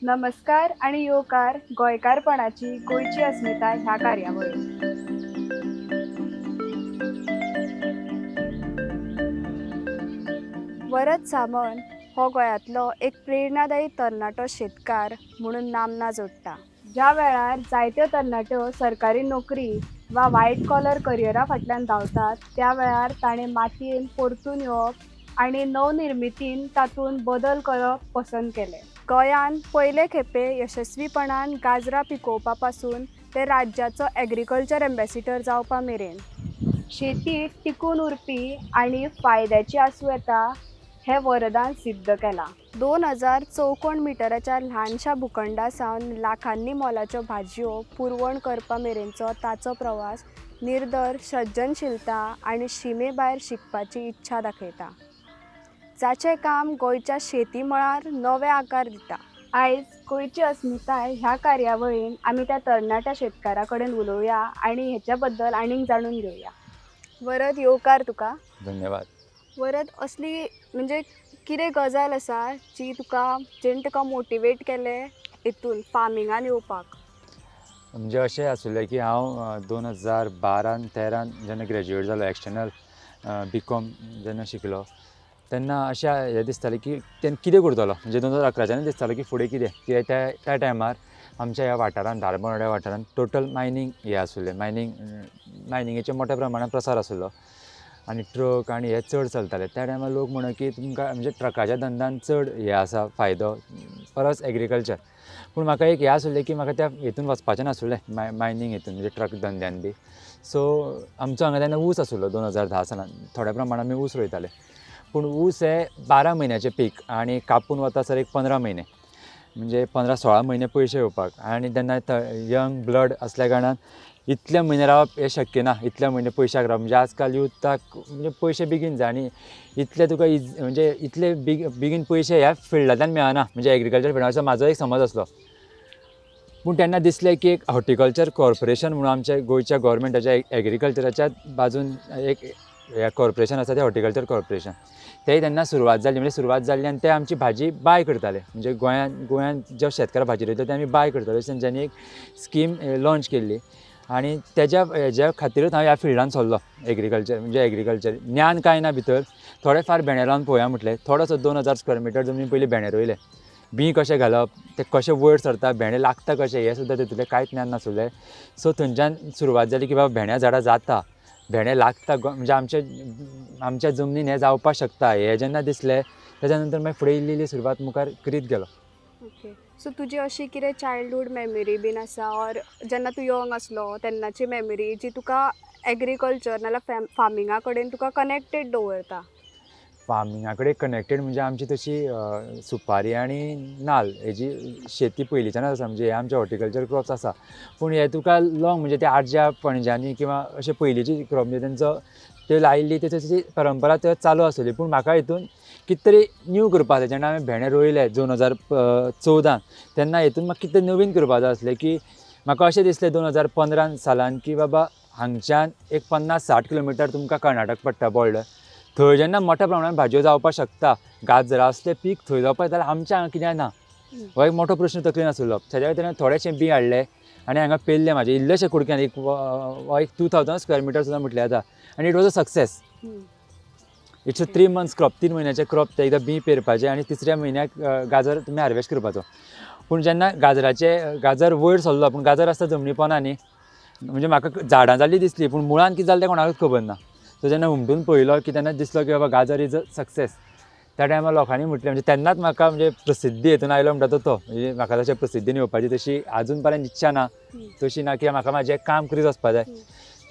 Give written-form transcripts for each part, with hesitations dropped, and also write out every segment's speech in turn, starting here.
नमस्कार आनी येवकार गोंयकारपणाची गोंयची अस्मिताय ह्या कार्यावळीत. वरद सामंत हो गोंयांतलो एक प्रेरणादायी तरणाटो शेतकार म्हणून नामना जोडटा. ज्या वेळार जायत्यो तरणाट्यो सरकारी नोकरी वा वायट कॉलर करियरा फाटल्यान धांवतात त्या वेळार ताणें मातयेन परतून येवप आनी नवनिर्मितीन तातूंत बदल करप पसंत केलें. गोंयांत पयले खेपे यशस्वीपणान गाजरां पिकोवपा पासून ते राज्याचो एग्रीकल्चर एम्बेसिडर जावपा मेरेन शेती टिकून उरपी आनी फायद्याची आसूं येता हें वरदान सिद्ध केलां. 2000 चौकोण मिटराच्या ल्हानशा भूखंडा सावन लाखांनी मोलाच्यो भाजयो पुरवण करपा मेरेनचो ताचो प्रवास निर्दर सृजनशीलता आनी शिमे भायर शिकपाची इच्छा दाखयता, जाचें काम गोंयच्या शेती मळार नवे आकार दिता. आयज गोंयची अस्मिताय ह्या कार्यावळीन आमी त्या तरणाट्या शेतकारा कडेन उलोवया आनी हेच्या बद्दल आनीक जाणून घेवया. वरद, येवकार तुका. धन्यवाद. वरद, असली म्हणजे कितें गजाल आसा जी तुका, जेणे तुका मोटिवेट केलें हितून फार्मिंगान येवपाक? म्हणजे अशें आसुल्लें की हांव 2012न 13न जेन्ना ग्रॅज्युएट जालो, एक्सटर्नल बी कॉम जेन्ना शिकलो तेन्ना अशें हें दिसतालें की तेन्ना कितें करतलो. म्हणजे 2011च्यानूच दिसतालो की फुडें कितें, कित्याक त्या त्या टायमार आमच्या ह्या वाठारांत, धारबांदोड्या वाठारांत टोटल मायनींग हें आसुल्लें. मायनिंगेचें मोठ्या प्रमाणान प्रसार आसुल्लो आनी ट्रक आनी हे चड चलताले. त्या टायमार लोक म्हणो की तुमकां म्हणजे ट्रकाच्या धंद्यान चड हें आसा फायदो परस एग्रीकल्चर. पूण म्हाका एक हें आसुल्लें की म्हाका त्या हितून वचपाचें नासुल्लें, मायनींग हितून, म्हणजे ट्रक धंद्यान बी. सो आमचो हांगा तेन्ना ऊस आसुल्लो. 2010 सालान थोड्या प्रमाणान आमी ऊस रोयताले, पूण ऊस हे 12 म्हयन्याचें पीक आनी कापून वता सर एक 15 म्हयने, म्हणजे 15-16 म्हयने पयशे येवपाक. आनी तेन्ना यंग ब्लड आसल्या कारणान इतले म्हयने रावप हें शक्य ना, इतले म्हयने पयशाक रावप. म्हणजे आजकाल युथाक म्हणजे पयशे बेगीन जाय आनी इतले तुका is म्हणजे इतले बेगीन पयशे ह्या फिल्डांतल्यान मेळना, म्हणजे एग्रीकल्चर फिल्डान, असो म्हाजो एक समज आसलो. पूण तेन्ना दिसलें की एक हॉर्टिकल्चर कॉर्पोरेशन म्हणून आमच्या गोंयच्या गोवोरमेंटाच्या एग्रीकल्चराच्या बाजून एक हें कॉर्पोरेशन आसा, तें हॉर्टिकल्चर कॉर्पोरेशन. तेय तेन्ना सुरवात जाली, म्हणजे सुरवात जाल्ली आनी ते आमची भाजी बाय करताले. म्हणजे गोंयांत जे शेतकार भाजी रोयता ते आमी बाय करताले. अशें तेंच्यांनी एक स्कीम लॉंच केल्ली आनी तेज्या हेज्या खातीरूच हांव ह्या फिल्डान सरलो. एग्रीकल्चर म्हणजे एग्रीकल्चर ज्ञान कांय ना भितर, थोडे फार भेंडे लावन पळोवया म्हटलें. थोडोसो 2000 स्क्वेर मिटर जमनीन पयलीं भेंडे रोयले. बीं कशें घालप, तें कशें वयर सरता, भेंडे लागता कशें, हें सुद्दां तितूंतलें कांयच ज्ञान नासलें. सो थंयच्यान सुरवात जाली की बाबा भेंड्या झाडां जाता, भेंडे लागता, म्हणजे आमच्या आमच्या जमनीन हें जावपाक शकता हें जेन्ना दिसलें तेज्या नंतर मागीर फुडें इल्ली इल्ली सुरवात मुखार करीत गेलो. ओके, सो तुजी अशी कितें चायल्डहूड मेमरी बीन आसा ऑर जेन्ना तूं यंग आसलो तेन्नाची मेमरी जी तुका एग्रीकल्चर नाल्यार फार्मिंगा कडेन तुका कनेक्टेड दवरता? फार्मिंगा कडेन कनेक्टेड म्हणजे आमची तशी सुपारी आनी नाल्ल हेजी शेती पयलींच्यानच आसा. म्हणजे हे आमचे हॉर्टिकल्चर क्रॉप्स आसा, पूण हे तुका लाँग म्हणजे ते आज्या पणज्यांनी किंवां अशे पयलींची क्रॉप, म्हणजे तेंचो त्यो लायिल्ली ती तशी परंपरा त्यो चालू आसली. पूण म्हाका हितून कितें तरी न्यू करपाक जाय. जेन्ना हांवें भेंडे रोयले 2014न, तेन्ना हितून म्हाका कितें नवीन करपाक जाय आसलें की म्हाका अशें दिसलें 2015 सालान की बाबा हांगच्यान एक 50-60 किलोमिटर तुमकां कर्नाटक पडटा बॉर्डर. थंय जेन्ना मोठ्या प्रमाणान भाजयो जावपाक शकता, गाजरां असलें पीक थंय जावपाक जाल्यार आमच्या हांगा कित्याक ना, हो एक मोठो प्रश्न तकलेन आसलो. तेज्या खातीर हांवें थोडेशें बीं हाडलें आनी हांगा पेरलें म्हाजें इल्लेशें कुडक्यान, एक एक 2000 स्क्वेर मिटर सुद्दां म्हटल्यार जाता. आनी it was a success. It's a 3 months crop, 3 म्हयन्याचें क्रॉप तें. एकदां बीं पेरपाचें आनी तिसऱ्या म्हयन्याक गाजर तुमी हार्वेस्ट करपाचो. पूण जेन्ना गाजराचें गाजर वयर सरलो, पूण गाजर आसता जमनी पोंदा न्ही, म्हणजे म्हाका झाडां जाल्लीं दिसलीं पूण मुळान कितें जालें तें कोणाकूच खबर ना. सो जेन्ना हुमटून पळयलो की तेन्ना दिसलो की बाबा गाजर is a success. त्या टायमार लोकांनी म्हटलें, म्हणजे तेन्नाच म्हाका म्हणजे प्रसिद्धी हेतून आयलो म्हणटा तो तो म्हणजे म्हाका तशें प्रसिद्धीन येवपाची तशी आजून पर्यंत इच्छा ना, तशी ना की म्हाका म्हाजें काम करीत वचपा जाय.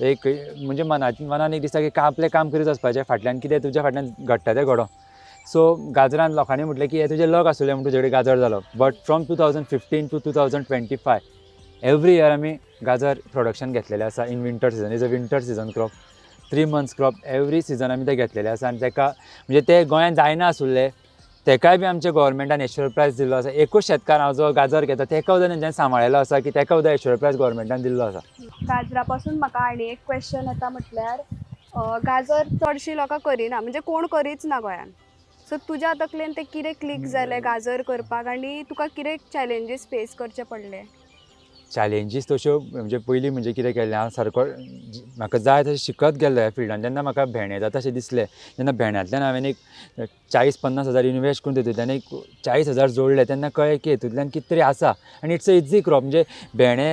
एक म्हणजे मनान एक दिसता की आपलें काम करीत वचपाचें, फाटल्यान कितें तुज्या फाटल्यान घडटा तें घडों. सो गाजरान लोकांनी म्हटलें की हें तुजें लक आसुलें म्हण तुजे कडेन गाजर जालो. But from 2015 to 2025 every year आमी गाजर प्रोडक्शन घेतलेलें आसा in winter season. Is a winter season crop, 3 months crop, every season आमी ते घेतलेले आसा. आनी तेका म्हणजे ते गोंयांत जायना आसुल्ले, तेकाय बी आमच्या गोवोरमेंटान एश्युअर प्रायस दिल्लो आसा. एकूच शेतकार हांव जो गाजर घेता तेका सुद्दां तेंच्यांनी सांबाळिल्लो आसा की तेका सुद्दां एश्युअर प्रायस गोवोरमेंटान दिल्लो आसा. गाजरा पासून म्हाका आनी एक क्वेश्चन येता, म्हटल्यार गाजर चडशी लोकां करिना, म्हणजे कोण करीच ना गोंयांत. सो तुज्या तकलेन तें कितें क्लिक जालें गाजर करपाक आनी तुका कितें चॅलेंजीस फेस करचे पडले? चॅलेंजीस तश्यो म्हणजे पयलीं म्हणजे कितें केल्लें, हांव सारको म्हाका जाय तशें शिकत गेल्लो ह्या फिल्डान. जेन्ना म्हाका भेंडे जाता अशें दिसलें तेन्ना भेंड्यांतल्यान हांवें एक 40-50 हजार इनवेस्ट करून तितूंतल्यान एक 40,000 जोडले. तेन्ना कळ्ळें की हितूंतल्यान कितें तरी आसा आनी it's a easy crop. म्हणजे भेंडे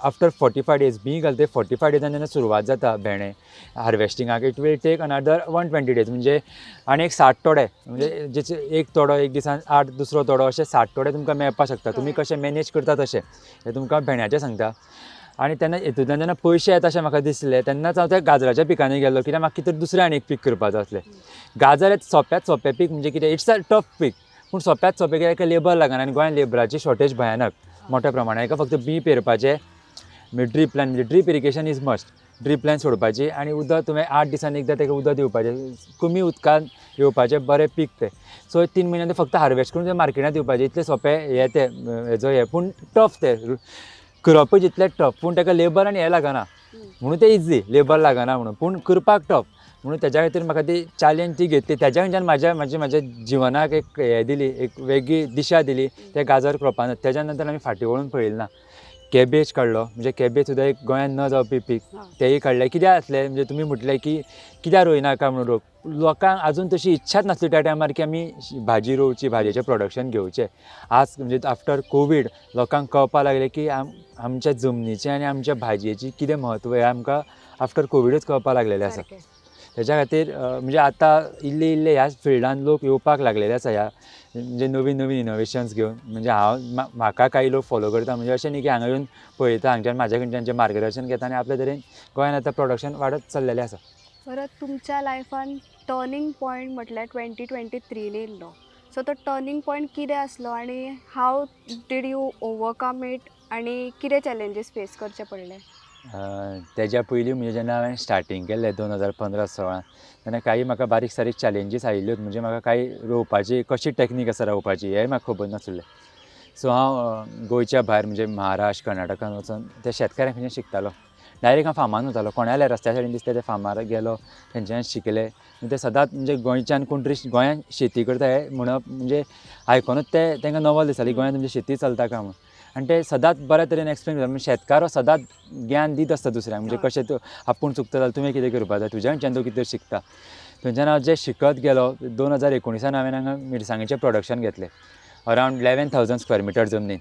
आफ्टर 45 डेज बीं घालतकीर 45 डेजान जेन्ना सुरवात जाता भेंडे हार्वेस्टिंगाक, it will take another 120 days. म्हणजे आनी एक 60 तोडे, म्हणजे जेचे एक तोडो एक दिसान 8, दुसरो तोडो, अशे 60 तोडे तुमकां मेळपाक शकता. तुमी कशें मॅनेज करता तशें, हें तुमकां भेंड्याचें सांगता. आनी तेन्ना हितूंतल्यान जेन्ना पयशे येता अशें म्हाका दिसलें, तेन्नाच हांव त्या गाजराच्या पिकांनी गेल्लो, कित्याक म्हाका कितें दुसरें आनी एक पीक करपाचें आसलें. गाजर हें सोंप्यांत सोंपें पीक. म्हणजे कितें, it's a tough पीक, पूण सोंप्यांत सोंपें कित्याक लेबर लागना आनी गोंयांत लेबराची शॉर्टेज भयानक मोठ्या प्रमाणात. हेका फक्त बीं पेरपाचें, ड्रीप लायन, म्हणजे drip irrigation is must, drip line सोडपाची आनी उदक तुवें 8 दिसांनी एकदां ताका उदक दिवपाचें. कमी उदकान येवपाचें बरें पीक तें. सो 3 म्हयन्यान तें फक्त हार्वेस्ट करून तें मार्केटात दिवपाचें. इतलें सोंपें हें तें हेजो हें, पूण टफ तें करपूय जितलें टफ, पूण ताका लेबर आनी हें लागना म्हणून तें इजी. लेबर लागना म्हणून, पूण करपाक टफ. म्हणून तेज्या खातीर म्हाका ती चॅलेंज ती घेतली. तेज्या खंयच्यान म्हाज्या म्हाजे म्हाज्या जिवनाक एक हें दिली, एक वेगळी दिशा दिली त्या गाजर क्रोपान. तेज्या नंतर आमी फाटीं वळून पळयलें ना. कॅबेज काडलो, म्हणजे कॅबेज सुद्दां एक गोंयांत न जावपी पीक. तेंय काडलें. कित्याक आसलें म्हणजे तुमी म्हटलें की कित्याक रोयनाका म्हणून रोग, लोकांक आजून तशी इच्छाच नासली त्या टायमार की आमी भाजी रोवची, भाजयेचें प्रोडक्शन घेवचें. आज म्हणजे आफ्टर कोवीड लोकांक कळपाक लागलें की आमच्या जमनीचें आनी आमच्या भाजयेची कितें म्हत्व, हें आमकां आफ्टर कोविडूच कळपाक लागलेलें आसा. तेज्या खातीर म्हणजे आतां इल्ले इल्ले ह्या फिल्डान लोक येवपाक लागलेले आसा, ह्या म्हणजे नवीन नवीन इनोवेशन्स घेवन. म्हणजे हांव म्हाका कांय लोक फॉलो करता, म्हणजे अशें न्ही की हांगा येवन पळयता, हांगच्यान म्हाज्या कडच्यान जें मार्गदर्शन घेता आनी आपले तरेन गोंयान आतां प्रोडक्शन वाडत चल्लेलें आसा. परत तुमच्या लायफान टर्निंग पॉयंट म्हटल्यार 2023न येयल्लो. सो तो टर्निंग पॉयंट कितें आसलो आनी how did you overcome it आनी कितें चॅलेंजीस फेस करचे पडले? तेज्या पयलीं म्हणजे जेन्ना हांवें स्टार्टींग केल्लें 2015-16, तेन्ना काही म्हाका बारीक सारीक चॅलेंजीस आयिल्ल्योच. म्हणजे म्हाका कांय रोवपाची कशी टॅक्नीक आसा रोवपाची हेंय म्हाका खबर नासलें. सो हांव गोंयच्या भायर, म्हणजे महाराष्ट्र, कर्नाटकान वचोन त्या शेतकाऱ्यां कडच्यान शिकतालो. डायरेक्ट हांव फार्मान वतालो. कोणाल्या रस्त्या सायडीन दिसता त्या फार्मार गेलो, तेंच्यान शिकले. ते सदांच म्हणजे गोंयच्यान कोण तरी गोंयांत शेती करता हें म्हणप म्हणजे आयकोनूच ते तांकां नवल दिसताली, गोंयांत तुमची शेती चलता काय म्हणून. आनी ते सदांच बऱ्या तरेन एक्सप्लेन करता. म्हणजे शेतकार हो सदांच ज्ञान दीत आसता दुसऱ्यांक, म्हणजे कशें तूं आपूण चुकता जाल्यार तुवें कितें करपाक जाय, तुज्या खंयच्यान तूं कितें तरी शिकता. थंयच्यान हांव जें शिकत गेलो, 2019 हांवें हांगा मिरसांगेचें प्रोडक्शन घेतलें around 11,000 square meter जमनीन.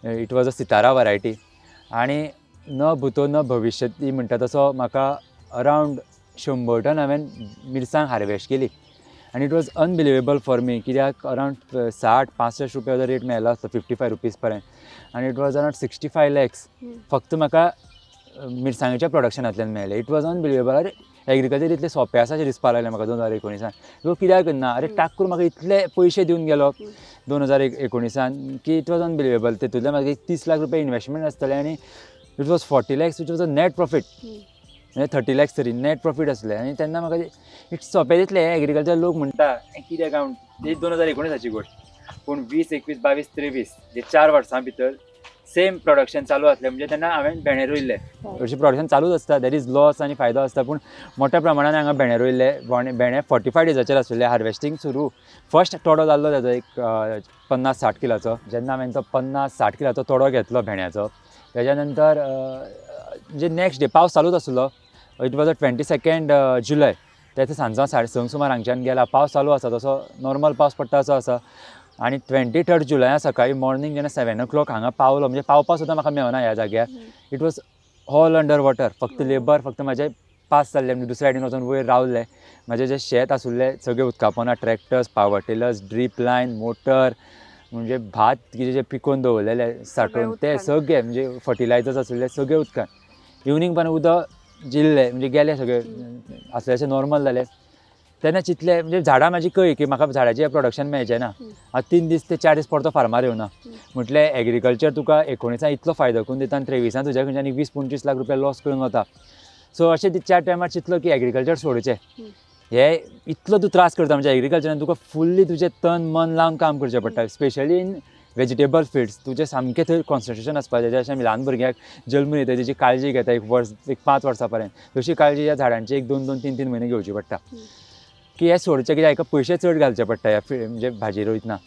It was a Sitara variety. आनी न भूतो न भविष्यती म्हणटा तसो म्हाका अरावंड 100 टन हांवें मिरसांग हार्वेस्ट केली आनी it was unbelievable for me, कित्याक अरावंड 60-65 रुपया रेट मेळ्ळो आसलो, 55 रुपीज पर्यंत, आनी it was around 65 lakhs फक्त म्हाका मिरसांगेच्या प्रोडक्शनांतल्यान मेळ्ळें. It was unbelievable. अरे, एग्रीकल्चर इतलें सोंपें आसा अशें दिसपाक लागलें म्हाका 2019. लोक कित्याक करना? अरे, ठाकूर म्हाका इतले पयशे दिवन गेलो 2019 की it was unbelievable. तितूंतल्यान म्हाका 30 लाख रुपया इनवेस्टमेंट आसतलें आनी it was 40 lakhs, it was a net profit, म्हणजे 30 लॅक्स तरी नेट प्रॉफीट आसलें. आनी तेन्ना म्हाका it's सोंपें दिसलें हें एग्रीकल्चर. लोक म्हणटा हें कितें काय म्हण. ही 2019ची गोश्ट, पूण 20, 21, 22, 23 हे 4 वर्सां भितर सेम प्रोडक्शन चालू आसलें. म्हणजे तेन्ना हांवें भेंडे रोयल्ले. हरशीं प्रोडक्शन चालूच आसता, there is loss आनी फायदो आसता, पूण मोठ्या प्रमाणान हांगा भेंडे रोयल्ले. भेंडे 45 डेजाचेर आशिल्ले. हार्वेस्टींग सुरू, फर्स्ट तोडो जाल्लो ताजो एक 50-60 किलाचो. जेन्ना हांवें तो 50-60 किलाचो तोडो घेतलो भेंड्याचो, तेज्या नंतर म्हणजे नेक्स्ट डे पावस चालूच आसलो. It was a 22nd July. तें सांजचो 6:30 सुमार हांगच्यान गेला. पावस चालू आसा, तसो नॉर्मल पावस पडटा असो आसा. आनी 23rd जुलया सकाळी मॉर्निंग जेन्ना 7 ओ क्लॉक हांगा पावलो, म्हणजे पावपा सुद्दां म्हाका मेळना ह्या जाग्यार. It was all under water. फक्त लेबर फक्त म्हाजे पास जाल्ले, म्हणजे दुसऱ्या सायडीन वचून वयर रावले. म्हाजें जें शेत आसुल्लें सगळें उदका पोंदा. Tractors, power tillers, drip line, motor, म्हणजे भात कितें जें पिकोवन दवरलेलें साठोवन तें उदकान. सगळें, म्हणजे फर्टिलायजर्स आसुल्ले सगळें उदकान. इवनींग पण उदक जिरलें, म्हणजे गेलें सगळें आसलें अशें नॉर्मल जालें. तेन्ना चिंतलें, म्हणजे झाडां म्हाजी कळ्ळी की म्हाका झाडाचें प्रोडक्शन मेळचें ना. आतां 3 दीस ते 4 दीस परतो फार्मार येवना. म्हटलें एग्रीकल्चर तुका 19 इतलो फायदो करून दिता आनी 23 तुज्या खंयच्यान एक 20-25 लाख रुपया लॉस करून वता. सो अशें त्या टायमार चिंतलो की एग्रीकल्चर सोडचें. हे इतलो तूं त्रास करता, म्हणजे एग्रीकल्चरान तुका फुल्ली तुजें तन मन लावन काम करचें पडटा, स्पेशली इन वेजिटेबल फिल्ड्स. तुजें सामकें थंय कॉन्सन्ट्रेशन आसपाक जाय. जशें आमी ल्हान भुरग्याक जल्मून येता तेजी काळजी घेता एक वर्स, एक 5 वर्सां पर्यंत, तशी काळजी ह्या झाडांची एक दोन दोन तीन तीन म्हयने घेवची पडटा. की हें सोडचें, कित्याक हेका पयशे चड घालचे पडटा ह्या म्हणजे भाजी रोयतना.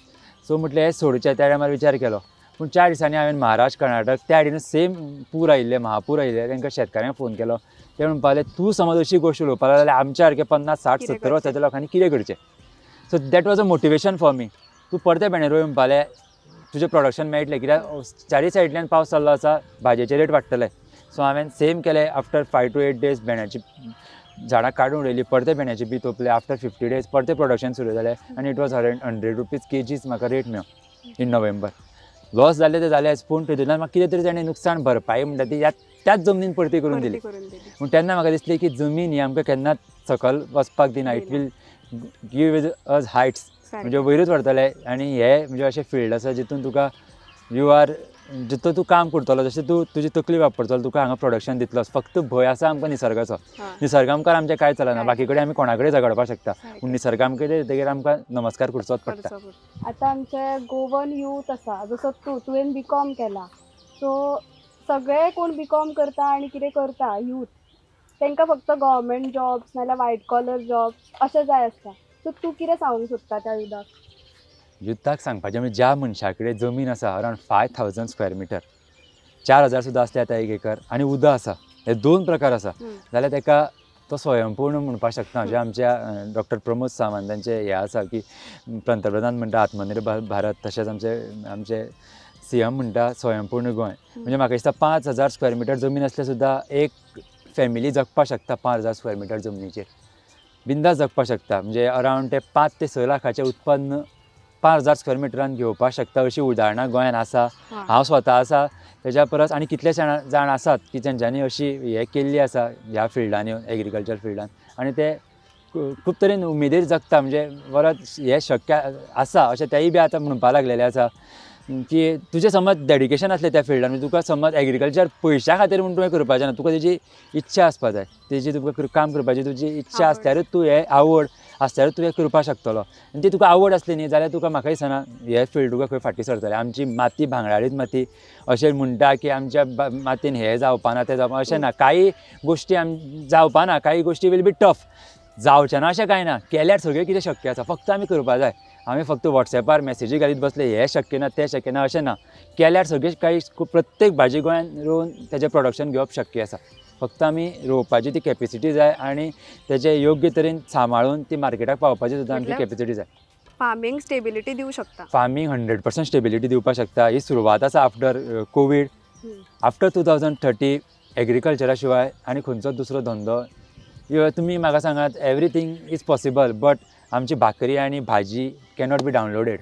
सो म्हटलें हें सोडचें. त्या टायमार विचार केलो, पूण 4 दिसांनी हांवें महाराष्ट्र, कर्नाटक त्या सायडीन सेम पूर आयिल्ले, महापूर आयिल्ले, तांकां शेतकाऱ्यांक फोन केलो. ते म्हणपाक लागले, तूं समज अशी गोश्ट उलोवपाक लागलो जाल्यार आमच्या सारके 50, 60, कितें 70 करचें? वर्साच्या लोकांनी कितें करचें? So that was a motivation for me. तूं परतें भेंडे रोय म्हणपाले, तुजें प्रोडक्शन मेळटलें, कित्याक चारीय सायडींतल्यान पावस जाल्लो आसा, भाजयेचे रेट वाडटले. सो हांवें सेम केलें. आफ्टर 5 टू 8 डेज भेंड्याची झाडां काडून उडयली, परते भेंड्याची बी तोपले. आफ्टर 50 डेज परतें प्रोडक्शन सुरू जालें आनी it was 100 rupees kgs म्हाका रेट मेळ्ळो इन नोव्हेंबर. लॉस जालें तें जालेंच, पूण तितूंतल्यान म्हाका कितें तरी ताणें नुकसाण भरपाई म्हणटा ती ह्या त्याच जमनीन परती करून दिली. परती करून दिली. पूण तेन्ना म्हाका दिसलें की जमीन ही आमकां केन्नाच सकल वचपाक दिना, it will give us heights. म्हणजे वयरूच व्हरतले. आनी हे म्हणजे अशें फिल्ड आसा जितून तुका you are जितू तूं काम करतलो, जशें तूं तुजी तकली वापरतलो, तुका हांगा प्रोडक्शन दितलोच. फक्त भंय आसा आमकां निसर्गाचो. निसर्गा मुखार आमचें कांय चलना. बाकी कडेन आमी कोणा कडेन झगडपाक शकता, पूण निसर्गा कडेन येतकीर आमकां नमस्कार करचोच पडटा. करचो पडटा. आतां आमचे गोवन यूथ आसा, जसो तूं, तुवें बी कॉम केला, सो सगळे कोण बी कॉम करता आनी कितें करता यूथ, तांकां फक्त गव्हर्मेंट जॉब्स नाल्यार वायट कॉलर जॉब्स अशें जाय आसता. सो तूं कितें सांगूंक सोदता त्या युथाक? युथाक सांगपाचें म्हणजे ज्या मनशा कडेन जमीन आसा अरावंड 5000 स्क्वेअर मिटर, 4000 सुद्दां आसले आतां एक एकर, आनी उदक आसा, हे दोन प्रकार आसा जाल्यार ताका तो स्वयंपूर्ण म्हणपाक शकता. जे आमच्या डॉक्टर प्रमोद सावंतांचे हें आसा की पंतप्रधान म्हणटा आत्मनिर्भर भारत, तशेंच आमचे आमचे सी एम म्हणटा स्वयंपूर्ण गोंय. म्हणजे म्हाका दिसता 5000 स्क्वेअर मिटर जमीन आसल्यार सुद्दां एक फॅमिली जगपाक शकता. 5000 स्क्वेअर मिटर जमनीचेर बिंदास जगपाक शकता. म्हणजे अरावंड ते 5 ते 6 लाखाचें उत्पन्न 5000 स्क्वेअर मिटरान घेवपाक शकता, अशीं उदाहरणां गोंयांत आसा. हांव स्वता आसा, तेज्या परस आनी कितले जाण आसात की तेंच्यांनी अशी हें केल्ली आसा ह्या फिल्डान येवन, एग्रीकल्चर फिल्डान, आनी ते खूब तरेन उमेदीर जगता. म्हणजे परत हें शक्य आसा अशें तेय बी आतां म्हणपाक लागलेले आसा की तुजें समज डेडिकेशन आसलें त्या फिल्डान, म्हणजे तुका समज एग्रीकल्चर पयशा खातीर म्हूण तुवें करपाचें ना, तुका तेजी इच्छा आसपा जाय, तेजी तुका काम करपाची तुजी इच्छा आवड. आसल्यारूच तूं हें, आवड आसल्यारूच तूं हें करपाक शकतलो. आनी ती तुका आवड आसली न्ही जाल्यार तुका म्हाका दिसना हें फिल्ड तुका खंय फाटीं सरतलें. आमची माती भांगराळीच माती अशें म्हणटा की आमच्या मातयेन हें जावपाना, तें जावपा, अशें ना. कांय गोश्टी जावपाना, कांय गोश्टी will be tough, जावचें ना अशें कांय ना. केल्यार सगळें कितें शक्य आसा, फक्त आमी करपा जाय. आमी फक्त वॉट्सॅपार मॅसेजी घालीत बसले, हें शक्य ना, तें शक्य ना, अशें ना. केल्यार सगळें कांय, प्रत्येक भाजी गोंयान रोवन तेजें प्रोडक्शन घेवप शक्य आसा. फक्त आमी रोवपाची ती कॅपेसिटी जाय आनी तेजें योग्य तरेन सांबाळून ती मार्केटाक पावपाची सुद्दां आमची म्हटल्यार कॅपेसिटी जाय. फार्मींग स्टेबिलिटी दिवं शकता. फार्मींग 100% स्टेबिलिटी दिवपाक शकता. ही सुरवात आसा आफ्टर कोवीड. आफ्टर 2030 एग्रीकल्चरा शिवाय आनी खंयचोच दुसरो धंदो तुमी म्हाका सांगात, एवरीथींग is possible, but आमची भाकरी आनी भाजी कॅनॉट बी डावनलोडेड.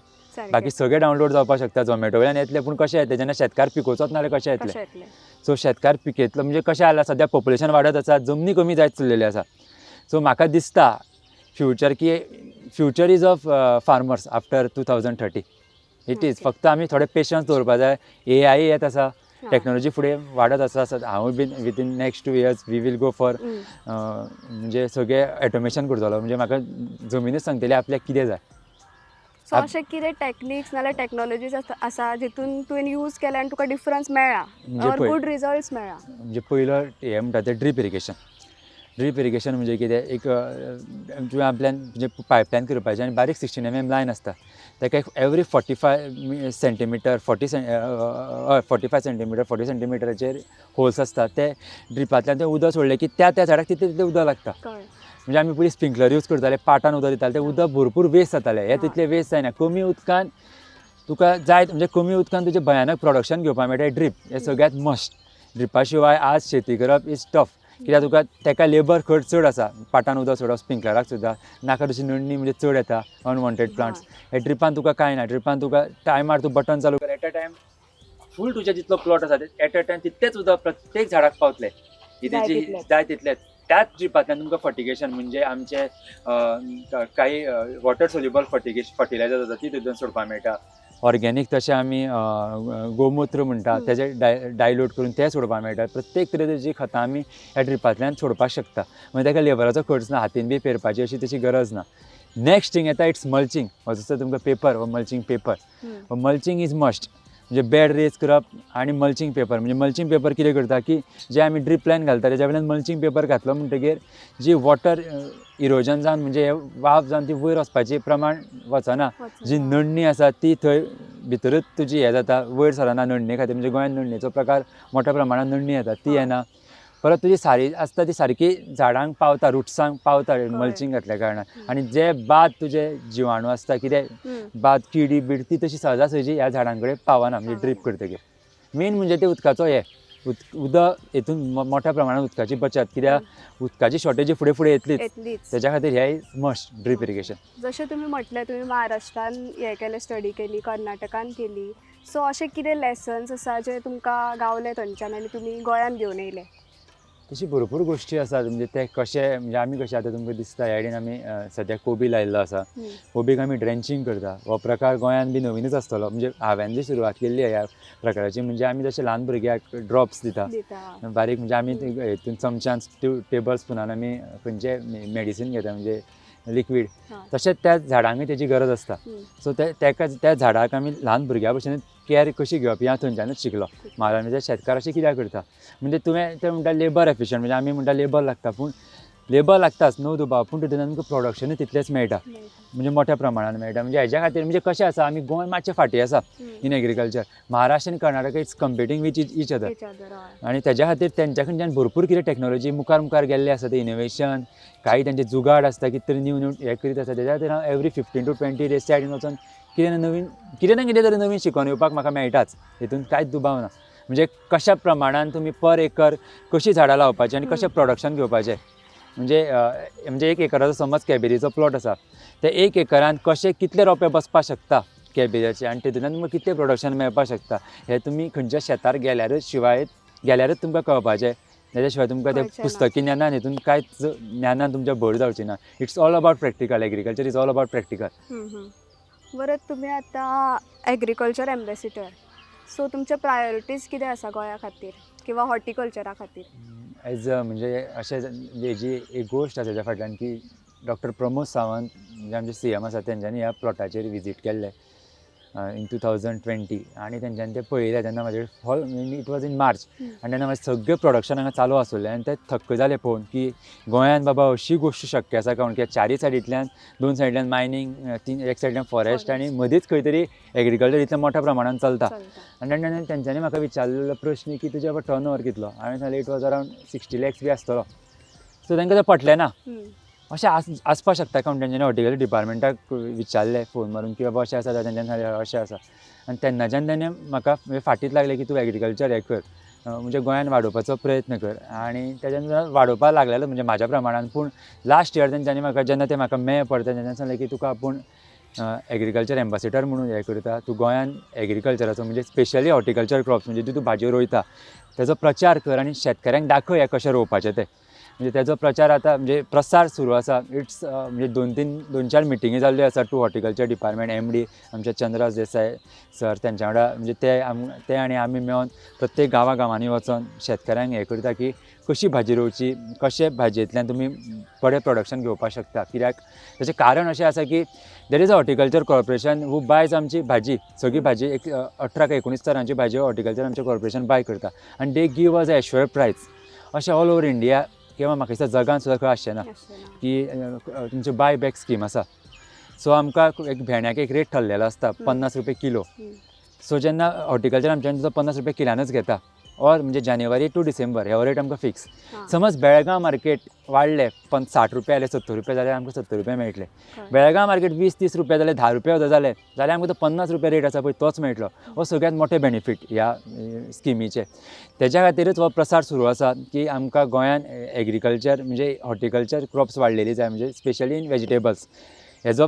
बाकी सगळें डावनलोड जावपाक शकता, झोमॅटो वयल्यान येतलें, पूण कशें येतलें जेन्ना शेतकार पिकोवचोच ना जाल्यार कशें येतलें? कशें येतलें? सो शेतकार पिकयतलो म्हणजे कशें जालां, सद्या पॉप्युलेशन वाडत आसा, जमनी कमी जायत चल्लेली आसा. सो म्हाका दिसता फ्युचर की future is of farmers after 2030, it is. फक्त आमी थोडे पेशन्स दवरपा जाय. ए I येत आसा, टॅक्नोलॉजी फुडें वाडत आसा. हांवूय बीन within next 2 years we will go for म्हणजे सगळें ऑटोमेशन करतलो, म्हणजे म्हाका जमिनूच सांगतली आपल्याक कितें जाय. सो अशें कितें टॅक्निक्स नाल्यार टॅक्नोलॉजीज आसा जितून तुवें यूज केल्या आनी तुका डिफरन्स मेळ्ळा म्हणजे ऑर पळय गूड रिजल्ट्स मेळ्ळा? म्हणजे पयलो हें म्हणटा तें ड्रीप इरिगेशन. ड्रीप इरिगेशन म्हणजे कितें, एक तुवें आपल्यान म्हणजे पायपलायन करपाचें आनी बारीक 16 mm लायन आसता, ताका एक एवरी 45 centimeter, 40, हय, 45 centimeter, 40 सेंटीमिटराचेर होल्स आसता. ते ड्रिपांतल्यान तें उदक सोडलें की त्या त्या झाडाक तितलें तितलें उदक लागता. म्हणजे आमी पयलीं स्प्रिंकलर यूज करताले, पाटान उदक दिताले, तें उदक भरपूर वेस्ट जातालें. हें तितलें वेस्ट जायना. कमी उदकान तुका जाय, म्हणजे कमी उदकान तुजें भयानक प्रोडक्शन घेवपाक मेळटा. ड्रीप हें सगळ्यांत मस्ट. ड्रिपा शिवाय आज शेती करप is tough, कित्याक तुका तेका लेबर खर्च चड आसा. पाटान उदक सोडप, स्प्रिंकलराक सुद्दां नाका तशी नडणी म्हणजे चड येता, अनवॉन्टेड प्लांट्स. हे ड्रिपान तुका कांय ना. ड्रिपान तुका टायमार तूं बटन चालू कर, एट अ टायम फूल तुजें जितलो प्लॉट आसा एट अ टायम तितलेंच उदक प्रत्येक झाडाक पावतलें. ही जाय तेजी तितलेंच. जाय तितलेंच. त्याच ड्रिपांतल्यान तुमकां फर्टिगेशन, म्हणजे आमचे काही वॉटर सोल्युबल फर्टिलायजर्स आसा, ती तितून सोडपाक मेळटा. ऑर्गेनीक तशें आमी गोमुत्र म्हणटा, तेजे डायल्यूट करून तें सोडपाक मेळटा. प्रत्येक तरेची खतां आमी ह्या ड्रिपांतल्यान सोडपाक शकता. म्हणजे ताका लेबराचो खर्च ना, हातीन बी पेरपाची अशी तशी गरज ना. नेक्स्ट थिंग येता, it's mulching. हो जसो तुमकां पेपर, हो mulching paper. Mulching is must. म्हणजे बेड रेज करप आनी मल्चिंग पेपर. म्हणजे मल्चिंग पेपर कितें करता की जे आमी ड्रीप लायन घालता तेज्या वयल्यान मल्चिंग पेपर घातलो म्हणटगीर जी वॉटर इरोजन जावन, म्हणजे हे वाफ जावन ती वयर वचपाचें प्रमाण वचना. जी नडणी आसा ती थंय भितरूच तुजी हें जाता, वयर सरना नडणे खातीर. म्हणजे गोंयांत नडणेचो प्रकार मोठ्या प्रमाणान नडणी येता, ती येना. परत तुजी सारी आसता ती सारकी झाडांक पावता, रुट्सांक पावता मल्चिंग घातल्या कारणान. आनी जे बाद तुजे जिवाणू आसता, कितें बाद किडी बीड, ती तशी सहजा सहजी ह्या झाडां कडेन पावना, म्हणजे ड्रीप करतकीर. मेन म्हणजे ते उदकाचो हे उदक हेतून मोठ्या प्रमाणात उदकाची बचत, कित्याक उदकाची शॉर्टेज फुडें फुडें येतलीच. येतलीच. तेज्या खातीर हे मस्ट ड्रीप इरिगेशन. जशें तुमी म्हटलें, तुमी महाराष्ट्रान हें केलें, स्टडी केली, कर्नाटकान केली, सो अशें कितें लेसन्स आसा जे तुमकां गावले थंयच्यान आनी तुमी गोंयान घेवन येयले? तशी भरपूर गोश्टी आसात. म्हणजे ते कशे, म्हणजे आमी कशे आतां तुमकां दिसता ह्या सायडीन आमी सद्याक कोबी लायिल्लो आसा. कोबीक आमी ड्रेंचींग करता. हो प्रकार गोंयांत बी नवीनच आसतलो. म्हणजे हांवें जी सुरवात केल्ली ह्या प्रकाराची, म्हणजे आमी जशे ल्हान भुरग्याक ड्रॉप्स दिता दिता. बारीक, म्हणजे आमी ते हेतून चमच्यान टेबल स्पुनान आमी खंयचे मेडिसीन घेता, म्हणजे लिक्वीड, तशेंच त्या झाडांकय तेजी गरज आसता. सो ते तेका त्या झाडाक आमी ल्हान भुरग्या भशेन कॅर कशी घेवप हें हांव थंयच्यानूच शिकलो. म्हाराष्ट्राचे शेतकार अशें कित्याक करता, म्हणजे तुवें ते म्हणटा लेबर एफिशंट, म्हणजे आमी म्हणटा लेबर लागता, पूण लेबर लागताच न्हू दुबाव, पूण तितून आमकां प्रोडक्शनूय तितलेंच मेळटा, म्हणजे मोठ्या प्रमाणान मेळटा. म्हणजे हेज्या खातीर म्हणजे कशें आसा, आमी गोंय मातशें फाटीं आसा इन एग्रीकल्चर. महाराष्ट्र आनी Karnataka it's competing with each other. Each other, हय. आनी तेज्या खातीर तेंच्या कडच्यान भरपूर कितें टॅक्नोलॉजी मुखार मुखार गेल्ले आसा, ते इनोवेशन काही तेंचे जुगाड आसता, कितें तरी न्यू न्यू हें करीत आसता. तेज्या खातीर हांव एवरी 15 टू 20 डेज सायडीन वचोन कितें ना नवीन, कितें ना कितें तरी नवीन शिकोवन येवपाक म्हाका मेळटाच, हितून कांयच दुबाव ना. म्हणजे कशा प्रमाणान तुमी पर एकर कशीं झाडां लावपाचीं आनी कशें प्रोडक्शन घेवपाचें. म्हणजे म्हणजे एक एकराचो समज कॅबेजीचो प्लॉट आसा, ते एक एकरान कशे कितले रोंपे बसपाक शकता कॅबेजाचे आनी तितूंतल्यान तुमकां कितलें प्रोडक्शन मेळपाक शकता, हें तुमी खंयच्या शेतार गेल्यारच शिवाय गेल्यारच तुमकां कळपाचें. तेज्या शिवाय तुमकां तें कळचें ना. पुस्तकी ज्ञानान हितून कांयच ज्ञानान तुमच्या भर जावची ना. It's all about practical. Agriculture is all about practical. हम्म, हम्म. बरं, तुमी आतां एग्रीकल्चर एम्बेसिडर, सो तुमचे प्रायोरिटीज कितें आसा गोंया खातीर किंवा हॉर्टिकल्चरा खातीर? एज अ म्हणजे अशें हेजी एक गोश्ट आसा तेज्या फाटल्यान की डॉक्टर प्रमोद सावंत, म्हणजे आमचे सीएम आसा, तेंच्यांनी ह्या प्लॉटाचेर विजीट केल्लें इन 2020 आनी तेंच्यांनी तें पळयलें तेन्ना म्हाजे hall, it was in March, आनी तेन्ना म्हाजें सगळें प्रोडक्शन हांगा चालू आसलें आनी ते थक्क जाले पळोवन की गोंयांत बाबा अशी गोश्ट शक्य आसा काय म्हण, कित्याक चारय सायडींतल्यान, दोन सायडींतल्यान मायनींग, तीन एक सायडींतल्यान फॉरेस्ट आनी मदींच खंय तरी एग्रीकल्चर इतल्या मोठ्या प्रमाणान चलता. चलता. आनी तेन्ना तेंच्यांनी म्हाका विचारलेलो प्रश्न की तुजें टर्न ओवर कितलो? हांवें सांगलें it was around 60 lakhs बी आसतलो. सो तांकां तें पटलें ना. अशें आसपाक शकता काय म्हण तेंच्यांनी हॉर्टिकल्चर डिपार्टमेंटाक विचारलें फोन मारून की बाबा अशें आसा जाल्यार तेंच्यांनी सांगलें अशें आसा. आनी तेन्नाच्यान तेणें म्हाका म्हणजे फाटीत लागलें की तूं एग्रीकल्चर हें कर, म्हणजे गोंयान वाडोवपाचो प्रयत्न कर. आनी तेज्या नंतर वाडोवपाक लागलेलो, म्हणजे म्हाज्या प्रमाणान. पूण लास्ट इयर तेंच्यांनी म्हाका, जेन्ना ते म्हाका मेळ्ळे परते, तेन्ना सांगलें की तुका आपूण एग्रीकल्चर एम्बेसिडर म्हणून हें करता, तूं गोंयान एग्रीकल्चराचो, म्हणजे स्पेशली हॉर्टिकल्चर क्रॉप्स, म्हणजे जी तूं भाजयो रोयता तेजो प्रचार कर आनी शेतकऱ्यांक दाखय हें कशें रोवपाचें तें. म्हणजे तेजो प्रचार आतां, म्हणजे प्रसार सुरू आसा. It's म्हणजे दोन तीन, दोन चार मिटिंगी जाल्ल्यो आसा टू हॉर्टिकल्चर डिपार्टमेंट एमडी आमचे चंद्रास देसाय सर तेंच्या वांगडा. म्हणजे ते आनी आमी मेळोन प्रत्येक गांवा गांवांनी वचोन शेतकऱ्यांक हें करता की कशी भाजी रोवची, कशें भाजयेंतल्यान तुमी बरें प्रोडक्शन घेवपाक शकता. कित्याक तेचें कारण अशें आसा की there is a horticulture corporation who buys आमची भाजी, सगळी भाजी, एक 18 काय 19 तरांची भाजी हॉर्टिकल्चर आमचें कॉर्पोरेशन बाय करता आनी they give us a assured price. अशें ऑल ओवर इंडिया किंवा म्हाका दिसता जगान सुद्दां खंय आसचें ना आसचें ना. की तुमची बाय बॅक स्कीम आसा. सो आमकां एक भेंड्याक एक रेट ठरलेलो आसता, 50 रुपया किलो. सो जेन्ना हॉर्टिकल्चर आमच्यान तो 50 रुपया किलानच घेता ऑर म्हणजे जानेवारी टू डिसेंबर हो रेट आमकां फिक्स. समज बेळगांव मार्केट वाडले, पण 60 रुपया जाले, 70 रुपया जाल्यार आमकां 70 रुपया मेळटले. बेळगांव मार्केट 20-30 रुपया जाले, 10 रुपया सुद्दां जाले जाल्यार आमकां तो 50 रुपया रेट आसा पळय तोच मेळटलो. हो सगळ्यात मोठे बेनिफीट ह्या स्किमीचे. तेज्या खातीरच हो प्रसार सुरू आसा की आमकां गोंयान एग्रीकल्चर, म्हणजे हॉर्टिकल्चर क्रॉप्स वाडलेली जाय, म्हणजे स्पेशली इन वेजिटेबल्स. हेजो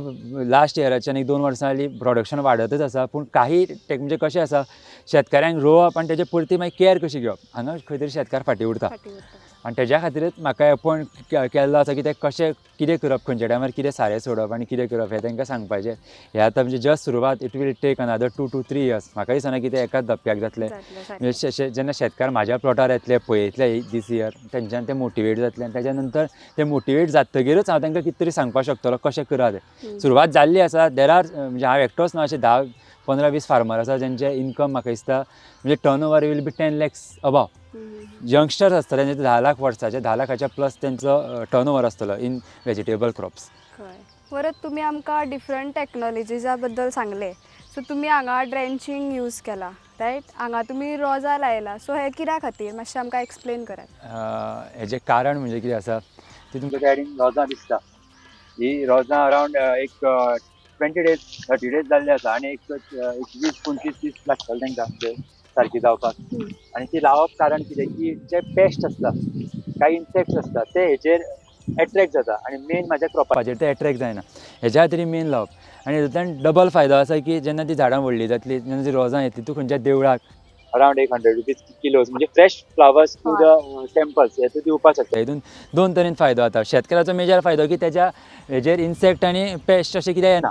लास्ट इयराच्यान एक 2 वर्सां जालीं प्रोडक्शन वाडतच आसा. पूण काही म्हणजे कशें आसा, शेतकऱ्यांक रोवप आनी तेजे परती मागीर कॅर कशी घेवप, हांगा खंय तरी शेतकार फाटीं उरता. फाटीं उरता. आनी तेज्या खातीरच म्हाका एपॉयंट केल्लो आसा की ते कशें कितें करप, खंयच्या टायमार कितें सारें सोडप आनी कितें करप हें तांकां सांगपाचें. हें आतां म्हणजे जस्ट सुरवात. It will take another 2 to 3 years. म्हाका दिसना की तें एकाच धपक्याक जातलें. जातलें सारकें. म्हणजे जेन्ना शेतकार म्हाज्या प्लॉटार येतले, पळयतले दीस इयर, तेंच्यान ते मोटिवेट जातले आनी तेज्या नंतर ते मोटिवेट जातगीरच हांव तांकां कितें तरी सांगपाक शकतलो कशें करा तें. सुरवात जाल्ली आसा. There are, म्हणजे हांव एकटोच ना, अशें 10 15-20 फार्मर आसा जेंचे इनकम म्हाका दिसता म्हणजे turn over will be 10 lakhs above. Youngsters आसतले तेंचे 10 लाख वर्साचे, 10 लाखाच्या प्लस तेंचो टर्न ओवर आसतलो इन वेजिटेबल क्रॉप्स. कळ्ळें. परत तुमी आमकां डिफरंट टॅक्नोलॉजीजा बद्दल सांगलें. सो तुमी हांगा ड्रेंचींग यूज केला, रायट? हांगा तुमी रोजां लायला, सो हें कित्या खातीर मातशें आमकां एक्सप्लेन करात. हेजें कारण म्हणजे कितें आसा ती तुमकां सायडीन रोजां दिसता. ही रोजां अरावंड एक 20 डेज, 30 डेज जाल्ले आसा आनी एक एक 20-25 दीस लागतले तांकां म्हणजे सारकी जावपाक. आनी ती लावप कारण कितें की जे पेस्ट आसता, कांय इन्सेक्ट्स आसता, ते हेजेर एट्रेक्ट जाता आनी मेन म्हाज्या क्रॉपाचेर ते एट्रेक्ट जायना. हेज्या खातीर मेन लावप. आनी हेतूंतल्यान डबल फायदो आसा की जेन्ना ती झाडां व्हडलीं जातली, जेन्ना ती रोजां येतली, तूं खंयच्या देवळाक अरावंड एक ₹100 किलोज म्हणजे fresh flowers to the temples हे तूं दिवपाक शकता. हितून दोन तरेन फायदो जाता. शेतकाराचो मेजर फायदो की तेज्या हेजेर इन्सेक्ट आनी पेस्ट अशें कितें येना.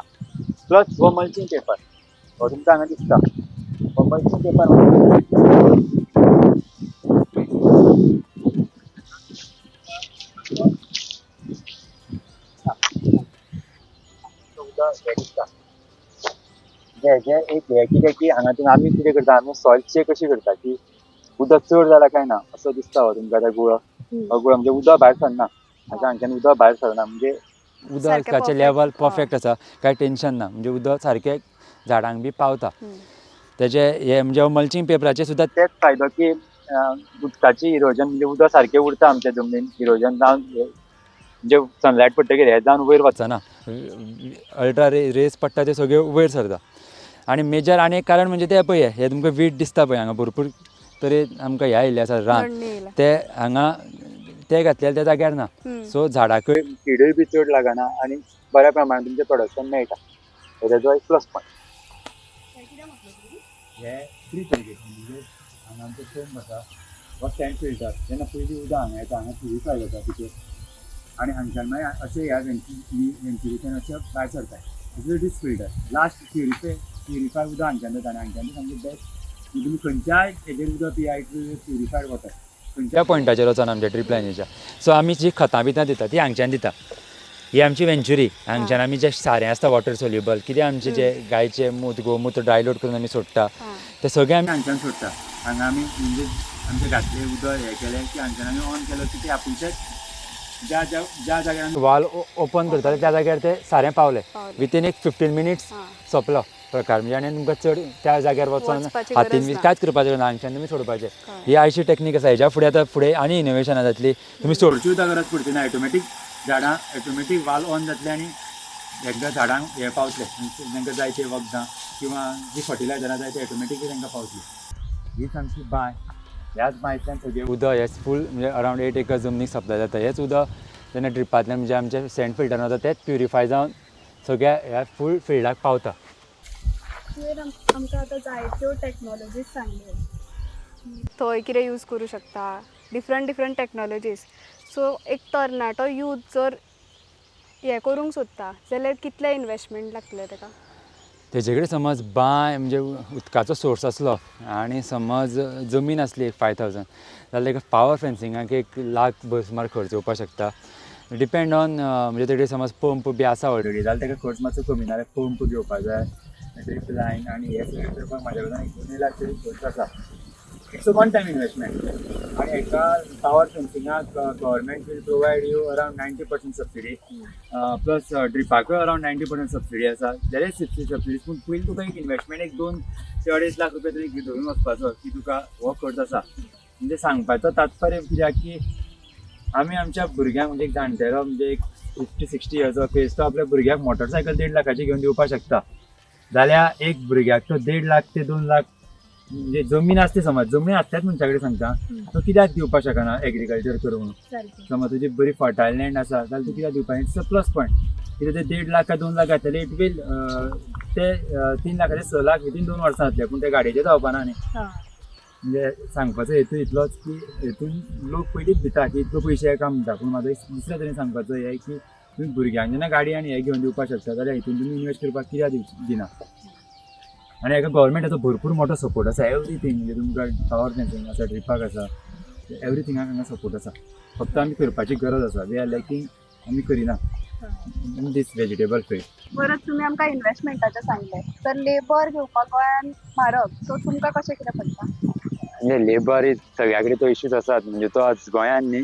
प्लस हो मल्चिंग पेपर हो तुमकां हांगा दिसता, हो मल्चिंग पेपर तुमकां हें दिसता. म्हणजे हेजें एक हें कितें की हांगा तुमी आमी कितें करता, आमी सॉयल चॅक कशी करता की उदक चड जाला काय ना. असो दिसता हो तुमकां त्या गुळो. हो गुळो म्हणजे उदक भायर सरना हाच्या, हांगच्यान उदक भायर सरना म्हणजे सारकें. उदकाचें perfect, level perfect आसा, कांय टेंशन ना. म्हणजे उदक सारकें झाडांक बी पावता. तेजे हे म्हणजे मल्चिंग पेपराचे सुद्दां तेच फायदो की उदकाची इरोजन म्हणजे उदक सारकें उरता आमच्या जमनीन. इरोजन जावन म्हणजे सनलायट पडटकीर हें जावन वयर वचना. अल्ट्रा रेज पडटा ते सगळ्यो वयर सरता. आनी मेजर आनी एक कारण म्हणजे ते पळय हे तुमकां वीड दिसता पळय, हांगा भरपूर तरेन आमकां हें आयिल्लें आसा रान. नडणी येयल्या. ते हांगा ते घातलेले त्या जाग्यार ना. सो झाडाकय किडूय बी चड लागना आनी बऱ्या प्रमाणान तुमचें प्रोडक्शन मेळटा. हो तेजो एक प्लस पॉयंट. हे ड्रीप इरिगेशन म्हणजे हांगा आमचो पंप आसा, हो सँड फिल्टर. जेन्ना पयलीं उदक हांगा येता, हांगा प्युरिफाय जाता भितर आनी हांगच्यान मागीर अशें ह्या वेंटिलेशन अशें भायर सरता. This filter last purify उदक हांगच्यान जाता आनी हांगच्यान सामकें बेस्ट. तुमी खंयच्याय हेजेर उदक पिया, it will purified water. खंयच्या पॉयंटाचेर वचोन आमच्या ड्रीप लायनीच्या. सो आमी जी खतां बितां दिता ती हांगच्यान दिता. ही आमची वेंचुरी. हांगच्यान आमी जे सारें आसता वॉटर सोल्युबल कितें आमचें जे गायचें मूत, गोमूत्र ड्राय लोड करून आमी सोडटा, ते सगळें आमी हांगच्यान सोडटा. हांगा आमी म्हणजे आमचे घातले उदक हें केलें की हांगच्यान आमी ऑन केलो की ते आपुणशेच ज्या ज्या ज्या जाग्यार आमी वाल ओपन करताले त्या जाग्यार ते सारें पावलें. पावलें. वितीन एक 15 मिनिट्स सोंपलो प्रकार. म्हणजे आनी तुमकां चड त्या जाग्यार वचोन वचपाची हातीन गरज बी ना. कांयच करपाचें ना. हांगच्यान तुमी सोडपाचें. कळ्ळें. ही अशी टॅक्नीक आसा. हेज्या फुडें आतां फुडें आनी इनोवेशनां जातली. तुमी सोडची सुद्दां गरज पडची ना. ऑटोमॅटीक झाडां ऑटोमॅटीक वाल ऑन जातले आनी एकदां झाडांक हें पावतलें, तांकां जाय ते वखदां किंवा जी फर्टिलायझरां जाय ते ऑटोमॅटिकली तांकां पावतली. हीच आमची बांय. ह्याच बांयतल्यान सगळें उदक हें फूल म्हणजे अरावंड 8 एकर्स जमनीक सप्लाय जाता. हेंच उदक जेन्ना ड्रिपांतल्यान म्हणजे आमच्या सँड फिल्टरान वता, तेंच प्युरिफाय जावन सगळ्या ह्या फूल फिल्डाक पावता. तुवें आमकां आतां जायत्यो टॅक्नोलॉजीज सांगल्यो, थंय कितें यूज करूं शकता, डिफरंट डिफरंट टॅक्नोलॉजीज. सो एक तरणाटो यूथ जर हें करूंक सोदता जाल्यार कितलें इनवेस्टमेंट लागतलें ताका? तेजे कडेन समज बांय म्हणजे उदकाचो सोर्स आसलो आनी समज जमीन आसली एक 5,000 जाल्यार ताका पावर फेन्सिंगाक 1 लाख भर सुमार खर्च येवपाक शकता. डिपेंड ऑन म्हणजे तेजे समज पंप बी आसा ऑलरेडी जाल्यार ताका खर्च मातसो कमी, नाल्यार पंप घेवपा जाय, ड्रीप लायन आनी हे सगळें करपाक म्हाज्या कडल्यान एक 2.5 लाख तरी खर्च आसा. It's a one time investment. आनी हेका पावर फेन्सिंगाक government will provide you around 90% subsidy, plus ड्रिपाकूय around 90% subsidy आसा. जाल्यार सबसिडी, पूण पयलीं तुका एक इन्वेस्टमेंट एक 2 ते अडेच लाख रुपया तरी धरून वचपाचो की तुका हो खर्च आसा. म्हणजे सांगपाचो तात्पर्य कित्याक की आमी आमच्या भुरग्यांक म्हणजे एक जाणटेलो म्हणजे एक 50-60 years of age तो आपल्या भुरग्याक मोटरसायकल 1.5 लाखाची घेवन दिवपाक शकता, जाल्यार एक भुरग्याक तो 1.5 लाख ते 2 लाख म्हणजे जमीन आसली, समज जमीन आसल्याच मनशा कडेन सांगता, तो कित्याक दिवपाक शकना एग्रीकल्चर करूं म्हणून? समज तुजी बरी फर्टायल लँड आसा जाल्यार तूं कित्याक दिवपाक? It's a plus point. कित्याक ते 1.5 लाख काय 2 लाख घातलेले, it will ते 3 लाखाचे 6 लाख वितीन 2 वर्सां जातले, पूण ते गाडयेचे जावपाना न्ही. म्हणजे सांगपाचो हेतू इतलोच की हेतून लोक पयलींच भिता की इतलो पयशे येका म्हणटा, पूण म्हाजो एक दुसऱ्या तरेन सांगपाचो हें की तुमी भुरग्यांक जेन्ना गाडी आनी हें घेवन दिवपाक शकता जाल्यार हितून तुमी इन्वेस्ट करपाक कित्याक दिना? आनी हेका गव्हर्मेंटाचो भरपूर मोठो सपोर्ट आसा. एवरीथींग म्हणजे तुमकां पावर फेन्सिंग आसा, ड्रिपाक आसा, एवरीथिंगाक हांगा सपोर्ट आसा. फक्त आमी करपाची गरज आसा. We are lacking, आमी करिना. In this vegetable field. परत तुमी आमकां इन्वेस्टमेंटाचें सांगलें, तर लेबर घेवपाक गोंयान म्हारग, सो तुमकां कशें कितें पडटा? म्हणजे लेबर is सगळ्या कडेन तो इश्यूज आसात. म्हणजे तो आज गोंयान न्ही,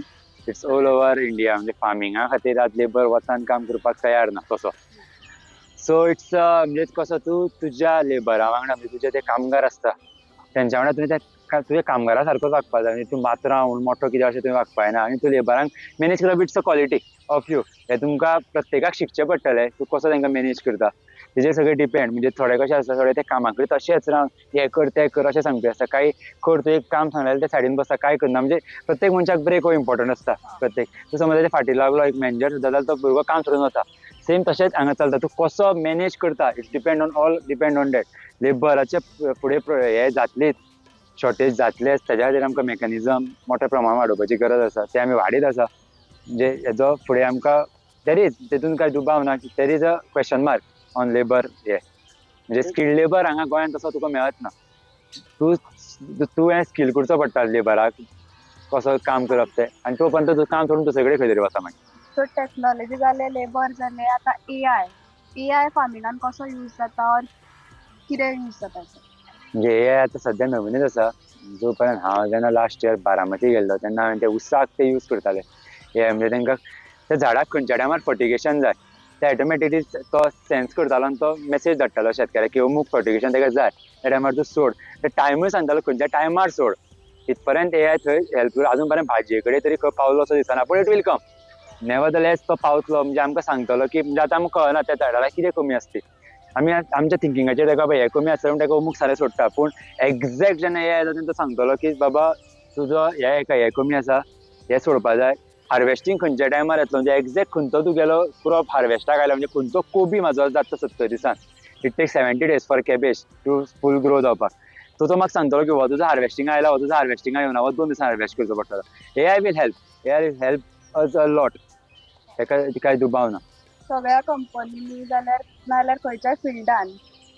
it's all over India. म्हणजे फार्मिंगा खातीर आज लेबर वचान काम करपाक तयार ना तसो. सो it's म्हणजे कसो तूं तुज्या लेबरा वांगडा, म्हणजे तुजे ते कामगार आसता तेंच्या वांगडा तुवें त्या तुज्या कामगारा सारकोच वागपा जाय. म्हणजे तूं मात्रां म्हूण मोठो कितें अशें तुवें वागपा जायना आनी तूं लेबरांक मॅनेज करप, it's a quality of you. हें तुमकां प्रत्येकाक शिकचें पडटलें, तूं कसो तांकां मॅनेज करता तेजेर सगळें डिपेंड. म्हणजे थोडे कशें आसता, थोडे ते कामा कडेन तशेंच रावन हें कर तें कर अशें सांगपी आसता. कांय कर तूं एक काम सांगलें जाल्यार ते सायडीन बसता, कांय करना. म्हणजे प्रत्येक मनशाक ब्रेक हो इम्पॉर्टंट आसता. प्रत्येक तूं समज तेजे फाटीं लागलो एक मॅनेजर सुद्दां जाल्यार तो भुरगो काम सोडून वता. सेम तशेंच हांगा चलता. तूं कसो मॅनेज करता, it's depend on all, depend on that. लेबराचे फुडें हें जातलीच, शॉर्टेज जातलेच. तेज्या खातीर आमकां मॅकॅनिजम मोठ्या प्रमाणान वाडोवपाची गरज आसा, तें आमी वाडयत आसा. म्हणजे हेजो फुडें आमकां there is, तेतून कांय दुबाव ना की there is a question mark on labour. हे म्हणजे स्किल्ड लेबर हांगा गोंयांत तसो तुका मेळत ना. तूं तुवें स्कील करचो पडटा लेबराक कसो काम करप तें, आनी तो पर्यंत तूं काम सोडून दुसरे कडेन खंय तरी वता मागीर. सो टॅक्नोलॉजी जालें, लेबर जालें, आतां ए I फार्मिंगान कसो यूज जाता ऑर कितें यूज जाता? म्हणजे ए I आतां सद्या नवीनच आसा. जो पर्यंत हांव जेन्ना लास्ट इयर बारामती गेल्लो तेन्ना हांवें ते उसाक ते यूज करताले हे. म्हणजे तांकां त्या झाडाक खंयच्या टायमार फर्टिगेशन जाय ते ऑटोमॅटिकली तो सेन्स करतालो आनी तो मेसेज धाडटालो शेतकाऱ्याक की अमूक फर्टिगेशन ताका जाय, त्या टायमार तूं सोड. ते टायमूय सांगतालो खंयच्या टायमार सोड. इतपर्यंत ए I थंय हेल्प करून अजून पर्यंत भाजये कडेन तरी खंय पावलो असो दिसना, पूण it will come nevertheless. तो पावतलो. म्हणजे आमकां सांगतलो की, म्हणजे आतां आमकां कळना त्या झाडाक कितें कमी आसता ती. आमी आमच्या थिंकिंगाचेर ताका बाबा हें कमी आसता म्हूण ताका अमूक सारें सोडटा, पूण एग्जॅक्ट जेन्ना ए I येता तेन्ना तो सांगतलो की बाबा तुजो हे हेका हें कमी आसा, हें सोडपा जाय. हार्वेस्टींग खंयच्या टायमार येतलो, म्हणजे एग्जॅक्ट खंयचो तुगेलो क्रॉप हार्वेस्टाक आयलो, म्हणजे खंयचो कोबी म्हाजो जाता 70 दिसान. It take 70 days for cabbage to full grow जावपाक. सो तो म्हाका सांगतलो की हो तुजो हार्वेस्टिंग आयला, हो तुजो हार्वेस्टिंगा येवना, हो 2 दिसान हार्वेस्ट करचो पडटलो. AI will help, AI will help us a lot, ताका कांय दुबाव ना. सगळ्या कंपनींनी जाल्यार नाजाल्यार खंयच्याय फिल्डान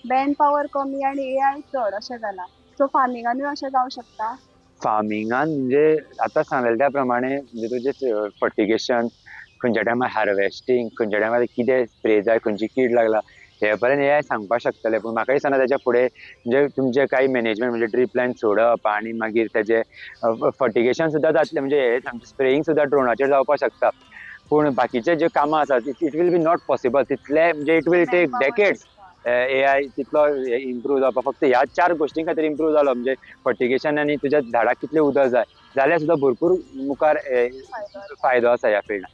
मॅन पावर कमी आनी ए I चड अशें जालां, सो फार्मिंगानूय अशें जावं शकता? फार्मिंगान म्हणजे आतां सांगलें त्या प्रमाणे, म्हणजे तुजें फर्टिगेशन खंयच्या टायमार, हार्वेस्टींग खंयच्या टायमार, कितें स्प्रे जाय, खंयची कीड लागला, हे पर्यंत ए I सांगपाक शकतले. पूण म्हाका दिसना तेच्या फुडें म्हणजे तुमचें कांय मॅनेजमेंट, म्हणजे ड्रीप लायन सोडप आनी मागीर तेजें फर्टिगेशन सुद्दां जातलें, म्हणजे हे स्प्रेईंग सुद्दां ड्रोनाचेर जावपाक शकता. पूण बाकीचे जे कामां आसात, it will be not possible तितले. म्हणजे it will take decades AI तितलो इम्प्रूव जावपाक. फक्त ह्या चार गोश्टीं खातीर इम्प्रूव जालो, म्हणजे फर्टिगेशन आनी तुज्या झाडाक कितलें उदक जाय, जाल्यार सुद्दां भरपूर मुखार फायदो आसा ह्या फिल्डान.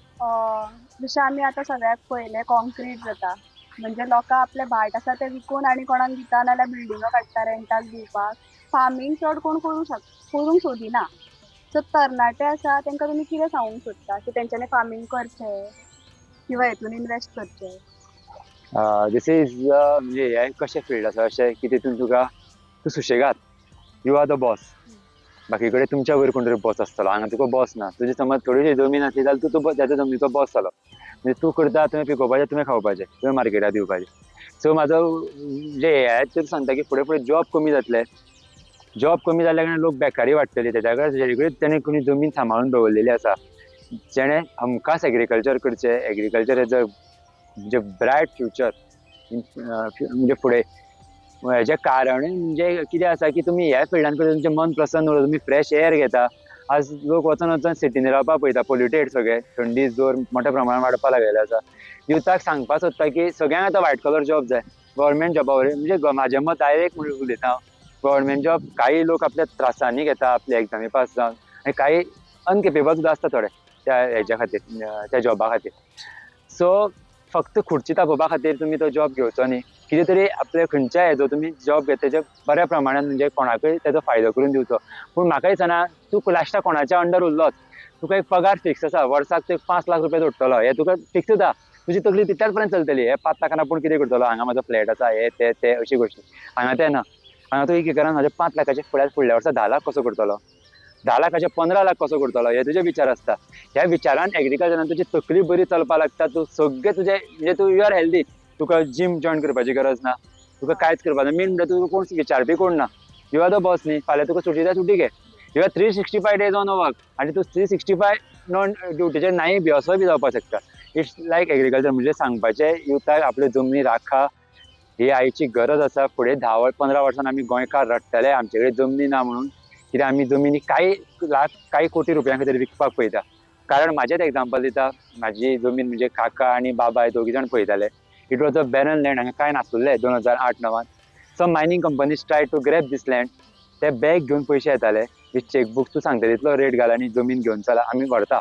जशें आमी आतां सगळ्याक पळयलें, कॉन्क्रीट जाता, म्हणजे लोकां आपलें भाट आसा तें विकून आनी कोणाक दिता, नाल्यार बिल्डिंगो काडटा रेंटाक दिवपाक. फार्मींग चड कोण करूंक सोदिना. सो तरणाटे आसा तांकां तुमी कितें सांगूंक सोदता की तेंच्यांनी फार्मींग करचें किंवा हितून इनवेस्ट करचें? This is म्हणजे हें कशें फिल्ड आसा अशें की तितून तुका तूं सुशेगाद, you are the boss. बाकी कडेन तुमच्या वयर कोण तरी बॉस आसतलो, हांगा तुका बॉस ना. तुजी समज थोडीशी जमीन आसली जाल्यार तूं तूं तेच्या जमनीचो बॉस जालो. म्हणजे तूं करता, तुवें पिकोवपाचें, तुवें खावपाचें, तुवें मार्केटाक दिवपाचें. सो म्हाजो म्हणजे हेचेर सांगता की फुडें फुडें जॉब कमी जातले. जॉब कमी जाल्ल्या कारणान लोक बेकारी वाडटली. तेच्या कडेन जेणे कडेन तेणें कोणी जमीन सांबाळून दवरलेली आसा, जेणे हमखास एग्रीकल्चर करचें. एग्रीकल्चर हेजो म्हणजे ब्रायट फ्युचर म्हणजे फुडें. हेजें कारणूय म्हणजे कितें आसा की तुमी ह्या फिल्डान करता, तुमचें मन प्रसन्न उरता, तुमी फ्रेश एअर घेता. आज लोक वचोन वचोन सिटीन रावपाक पळयता, पोल्युटेड सगळें, थंडी जोर मोठ्या प्रमाणान वाडपाक लागलेले आसा. युथाक सांगपाक सोदता की सगळ्यांक आतां व्हायट कलर जॉब जाय, गव्हर्मेंट जॉबा वयर. म्हणजे म्हाजें मत डायरेक्ट म्हणून उलयता हांव, गव्हर्मेंट जॉब काही लोक आपल्या त्रासांनी घेता आपले एग्जामी पास जावन, आनी काही अनकेपेबल सुद्दां आसता थोडे त्या हेज्या खातीर, त्या जॉबा खातीर. सो फक्त खुर्ची तापोवपा खातीर तुमी तो जॉब घेवचो न्ही. कितें तरी आपल्या खंयच्याय हेजो तुमी जॉब घेता तेजे बऱ्या प्रमाणान, म्हणजे कोणाकूय तेजो फायदो करून दिवचो. पूण म्हाका दिसना तूं लास्टाक कोणाच्या अंडर उरलोच. तुका एक पगार फिक्स आसा, वर्साक तूं एक 5 लाख रुपया जोडटलो, हें तुका फिक्स जाता. तुजी तकली तितल्याच पर्यंत चलतली, हे 5 लाखान आपूण कितें करतलो, हांगा म्हाजो फ्लॅट आसा, हे ते ते अशी गोश्टी. हांगा तें ना. हांगा तूं एक एकरान म्हाजे 5 लाखाचे फुडें फुडल्या वर्सा 10 लाख कसो करतलो, 10 लाखाचे 15 लाख कसो करतलो, हे तुजे विचार आसता. ह्या विचारान एग्रीकल्चरान तुजी तकली बरी चलपाक लागता. तूं सगळें तुजें, म्हणजे तूं you are healthy. तुका जीम जॉयन करपाची गरज ना, तुका कांयच करपाक ना. मेन म्हणल्यार तुका कोण विचारपी कोण ना, you are the boss न्ही. फाल्यां तुका सुटी जाय, सुटी घे. You are 365 days on work आनी तूं 365 नॉन ड्युटीचेर नाय बी, असोय बी जावपाक शकता. It's like agriculture. म्हणजे सांगपाचें युथाक आपल्यो जमनी राखा, ही आयची गरज आसा. फुडें 10-15 वर्सान आमी गोंयकार रडटले आमचे कडेन जमनी ना म्हणून, कित्याक आमी जमिनी कांय लाख कांय कोटी रुपयां खातीर विकपाक पळयता. कारण म्हाजेंच एग्जाम्पल दिता, म्हाजी जमीन म्हणजे काका आनी बाबा हे दोगी जाण पळयताले. It was a barren land, हांगा कांय नासुल्लें 2008-9. Some mining companies try to grab this land. ते बॅग घेवन पयशे येताले विथ चॅकबूक, तूं सांगता तितलो रेट घाल आनी जमीन घेवन चला, आमी व्हरता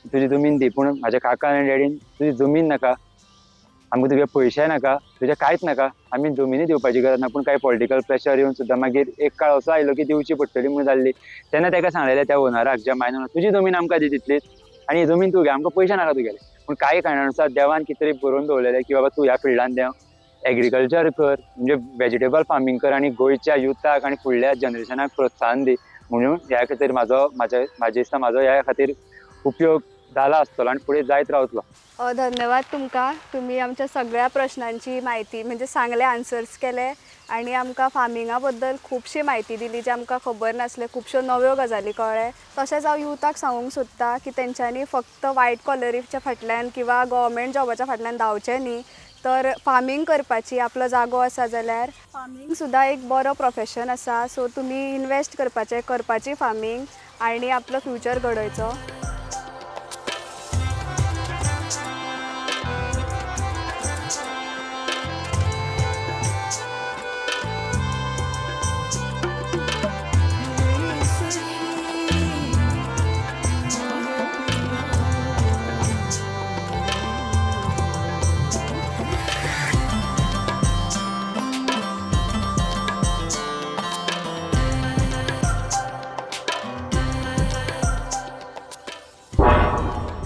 तुजी जमीन दी. पूण म्हाज्या काकान आनी डॅडीन तुजी जमीन नाका आमकां, तुगे पयशे नाका, तुजें कांयच नाका, आमी जमिनी दिवपाची गरज ना. पूण कांय पॉलिटिकल प्रेशर येवन सुद्दां मागीर एक काळ असो आयलो की दिवची पडटली म्हणून जाल्ली. तेन्ना ताका सांगलेलें त्या ओनराक, ज्या मायनर, तुजी जमीन आमकां दी तितलीच आनी ही जमीन तूं घे, आमकां पयशे नाका तुगेले. पूण कांय कारणानुसार देवान कितें तरी बरोवन दवरलेलें की बाबा तूं ह्या फिल्डान देंव, एग्रीकल्चर कर, म्हणजे वेजिटेबल फार्मींग कर आनी गोंयच्या युथाक आनी फुडल्या जनरेशनाक प्रोत्साहन दी. म्हणून ह्या खातीर म्हाजो म्हाजे म्हाजे दिसता म्हाजो ह्या खातीर उपयोग जाला आसतलो आनी फुडें जायत रावतलो. धन्यवाद तुमकां, तुमी आमच्या सगळ्या प्रश्नांची म्हायती म्हणजे सांगले, आन्सर्स केले आनी आमकां फार्मिंगा बद्दल खुबशी म्हायती दिली जी आमकां खबर नासले, खुबश्यो नव्यो गजाली कळ्ळे. तशेंच हांव युथाक सांगूंक सोदता की तेंच्यांनी फक्त वायट कॉलरीच्या फाटल्यान किंवा गव्हर्मेंट जॉबाच्या फाटल्यान धांवचें न्ही, तर फार्मींग करपाची, आपलो जागो आसा जाल्यार फार्मींग सुद्दां एक बरो प्रोफेशन आसा. सो तुमी इनवेस्ट करपाचें, करपाची फार्मींग आनी आपलो फ्युचर घडयचो.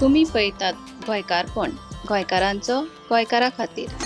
तुमी पळयतात गोंयकारपण, गोंयकारांचो गोंयकारा खातीर.